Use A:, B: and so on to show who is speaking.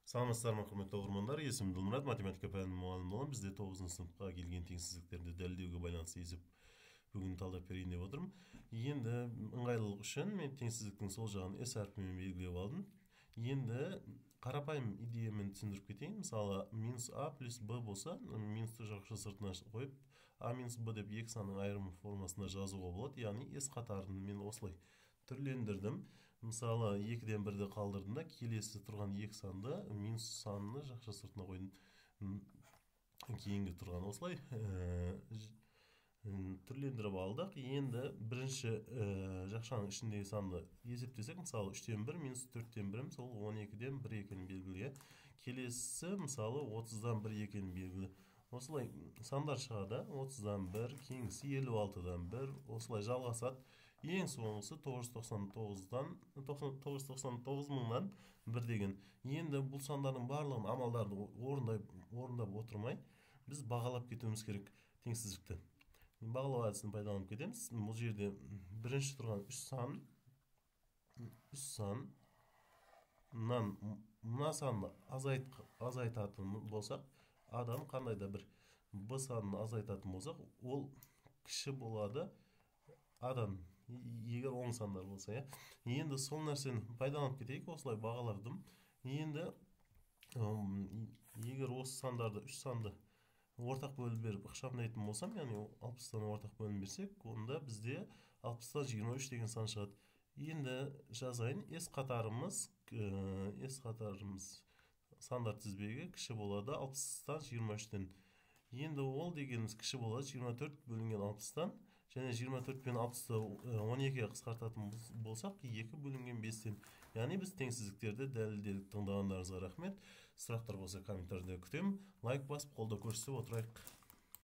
A: Саламатсыздар ма, құрметті оқырмандар. Есімім Ділмұрат, математика пәнінің мұғалімі боламын. Бізде 9 сыныпқа келген теңсіздіктерді дәлелдеуге байланысты есеп бүгін талдап берейін деп отырмын. Енді ыңғайлылық үшін мен теңсіздіктің сол жағын S әрпімен белгілеп алдым. Енді қарапайым идеямен түсіндіріп кетейін. Мысалы, минус А плюс Б болса, минусты жақша сыртына қойып, А минус Б деп екі санның айырым формасында жазуға болады. Яғни S қатарын мен осылай түрлендірдім. Мысалы, 2-ден 1-ді қалдырдым да, келесі тұрған екі санды минус санны жақша сыртына қойдым. Кейінгі тұрған осылай түрлендіріп алдық. Енді бірінші жақшаның ішіндегі санды есептесек, мысалы, 3-тен 1 минус 4-тен 1, сол 12-ден 1 екені белгілі. Келесі, мысалы, 30-дан 1 екені белгілі. Осылай сандар шығады. 30-дан 1, кейінгісі 56-дан 1, осылай жалғасады. Ең соңғысы 999 мыңнан 1 деген. Енді бұл сандардың барлығын амалдарды орындап отырмай, біз бағалап кетуіміз керек теңсіздікті. Бағалау әдісін пайдаланып кетеміз. Бұл жерде бірінші тұрған 3 сан, 3 саннан мына санды азайтатын болсақ, адам қандай да бір Б санын азайтатын болсақ, ол кіші болады адан, егер оң сандар болса, иә. Енді сол нәрсені пайдаланып кетейік, осылай бағаладым. Енді егер осы сандарды, 3 санды ортақ бөліп беріп ықшамдайтын болсам, яғни 60-тан ортақ бөлім берсек, онда бізде 60-тан 23 деген сан шығады. Енді жазайын, S қатарымыз сандар тізбегі кіші болады 60-тан 23-тен. Енді ол дегеніміз кіші болады 24 бөлінген 60-тан, және 24 пен 60-ты 12-ге қысқартатын болсақ, 2 бөлінген 5-тен. Яғни біз теңсіздіктерді дәлелдедік. Тыңдағандарыңызға рахмет. Сұрақтар болса комментарийде күтемін. Лайк басып, қолдау көрсетіп отырайық.